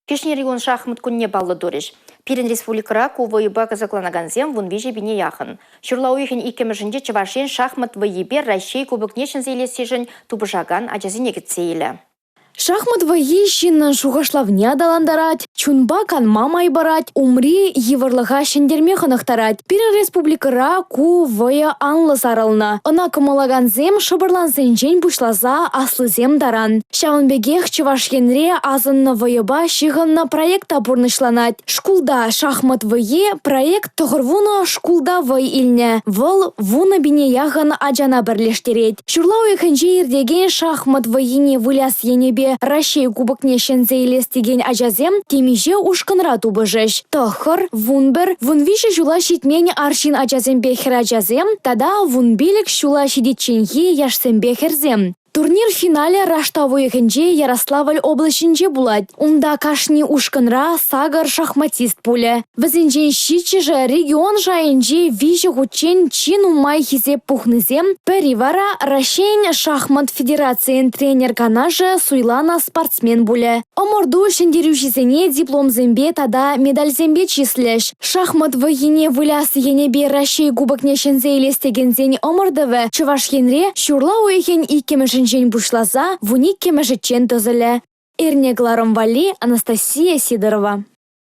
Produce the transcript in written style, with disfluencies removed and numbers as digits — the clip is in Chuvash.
Кӗҫнерникун шахмат кунне паллӑ турӗҫ. Пирӗн республикӑра ку вӑйӑпа кӑсӑкланакансем 13 пине яхӑн. Ҫурла уйӑхӗн иккӗмӗшӗнче Чӑваш Ен шахмат вӑййипе Раҫҫей кубокне ҫӗнсе илессишӗн тупӑшакан ачасене кӗтсе илӗ. Шахмат вӑййи ҫыннӑн шухӑшлавне аталантарать, чунпа канма май парать, умри йывӑрлӑха ҫӗнтерме хӑнӑхтарать. Пирӗн республикӑра ку вӑйӑ анлӑ сарӑлнӑ. Ӑна кӑмӑллакансем шӑпӑрлансенчен пуҫласа аслисем таран. Ҫавӑн пекех Чӑваш Енре асӑннӑ вӑйӑпа ҫыхӑннӑ проект та пурнӑҫланать. Шкулта шахмат вӑййи проект 90 шкулта вӑй илнӗ. Вӑл 10 пине яхӑн ачана пӗрлештерет. Ҫурла уйӑхӗнче иртекен шахмат вӑййине выляс енӗпе Раҫҫей кубокне ҫӗнсе илес текен ачасем темиҫе ушкӑнра тупӑшӗҫ. 9, 11, 13 ҫула ҫитмен арҫын ачасемпе хӗрачасем тата 15 ҫула ҫитичченхи яшсемпе хӗрсем. Турнир финалӗ раштав уйӑхӗнче Ярославль облаҫӗнче пулать. Унта кашни ушкӑнра сакӑр шахматист пулӗ. Вӗсенчен ҫиччӗшӗ регион шайӗнче виҫӗ хутчен чи нумай хисеп пухнисем, пӗри вара Раҫҫейӗн шахмат федерацийӗн тренер канашӗ суйланӑ спортсмен пулӗ. Ӑмӑрту ҫӗнтерӳҫисене дипломсемпе тата медальсемпе чыслӗҫ. Шахмат вӑййине выляс енӗпе Раҫҫей кубокне ҫӗнсе илес текенсен ӑмӑртӑвӗ Чӑваш Енре ҫурла уйӑхӗн 2-мӗшӗнчен пуҫласа 12-мӗшӗччен тӑсӑлӗ. Эрне кӑларӑм валли Анастасия Сидорова.